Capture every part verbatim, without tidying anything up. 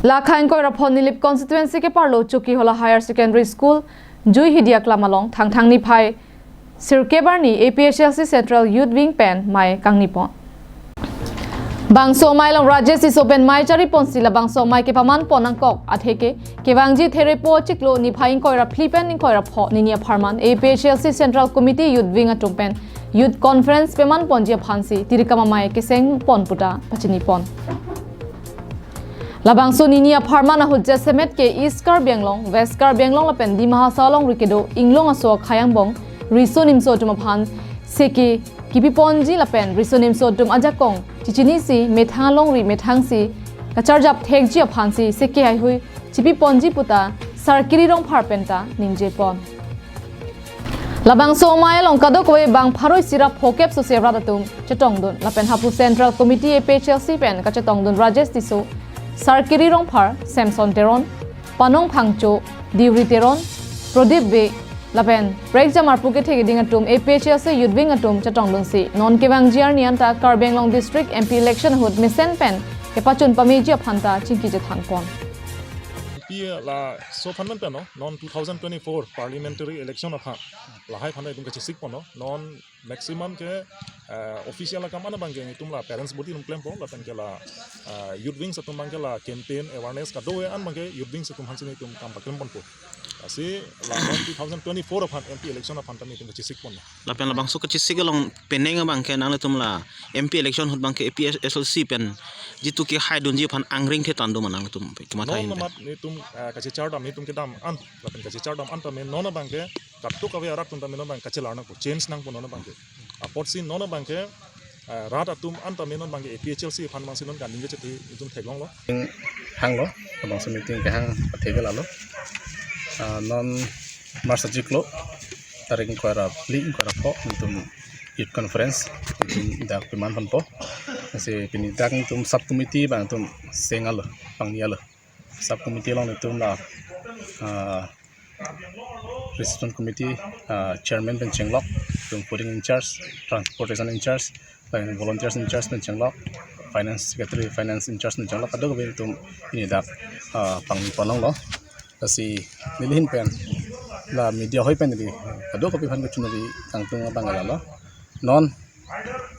Lakha ingkoi ra pho Nilip constituency keparlo Chokihola Higher Secondary School, Juihidi aklam along Thangthang niphai sirkep arni A P H L C Central Youth Wing pen mei kangni pon. Bangso amei along Rajesh Tisso pen mei chari ponsi labangso amei kepaman pon nangkok atheke kevangji Therepo chiklo niphai ingkoi ra phli pen ingkoi ra pho nini apharman A P H L C Central Committee Youth Wing atum pen Youth Conference peman ponji aphansi tirikam amei keseng pon puta pachini pon. Labangso nini apharman ahut jasemet ke East Karbi Anglong, West Karbi Anglong lapen Dima Hasao alongri kedo inglong aso akhei angbong, riso nimso atum aphan seke kipi ponji lapen riso nimso atum ajakong chichinisi methang alongri methangsi kacharjap thekji aphansi seke heihui chipi ponji puta Sarkiri Rongphar penta ningje pon. Labangso amei along kadokave bang pharo isi ra phokep sose rat atum chetongdun lapen hapu Central Committee A P H L C pen kachetongdun Rajesh Tisso, Sarkiri Rongphar, Samson Teron, Panong Phangcho, Diuri Teron, Prodip Bey lapen prekjam arpu kethe keding atum A P H L C Youth Wing atum chetongdunsi non kevangji arni anta Karbi Anglong District M P election ahut mesen pen kepachun pameji aphanta chingki chethan pon. Pi la so phan man pen no, non two thousand twenty-four parliamentary election aphan lahai phan itum kachesik pon no, non maximum ke, eh, official akam an abang ke itum la parents body itum klempo lapen ke la, eh, youth wings atum abang ke la campaign awareness kadokave an abang ke youth wings atum aphansi itum kam paklem ponpo. Lasi la non two thousand twenty-four aphan M P election aphan tame itum kachesik pon no. Lapen labangso kachesik along penang abang ke nangtum la M P election ahut abang ke A P H L C pen jitu kehaidunji aphan angring the tandom nangtum komat non hai namat itum, eh, kachechar dam itum kedam an lapen kachechar dam an tame non abang ke kadokave arat atum tame non abang kachelar nangpo, change nangpo non abang ke. Apotsi non abang ke, eh, rat atum an tame non abang ke A P H L C aphan abangsi non kaningje chethe itum theklonglo. Hanglo, labangso meeting kehang atheke lalo. Ah, non March achiklo tarik ingkoi ra phli ingkoi ra pho itum youth conference itum dak peman ponpo. Lasi pini dak itum sub committee abang itum seng alo, pangni alo. Sub committee along itum la, ah, reception committee, ah, chairman pen chenglok, itum fooding in charge, transportation in charge, lapen volunteers in charge pen chenglok, finance secretary, finance in charge pen chenglok, kadokave itum pini dak, ah, pangni ponlonglo. Lasi neli ahin pen la media hoi pen neli kadokave aphan kachinari kangtung abang ke lalo. Non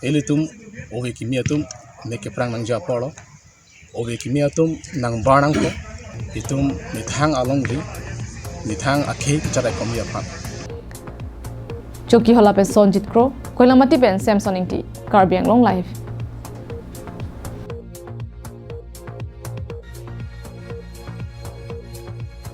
ilitum ove kimi atum mek keprang nangji apor lo. Ove kimi atum nangbar nangpo. Itum methang alongri, methang akhei kacharaikomji aphan. Chokihola pen Sonjit Kro, Koilamati pen Samson Ingti, Karbi Anglong Live.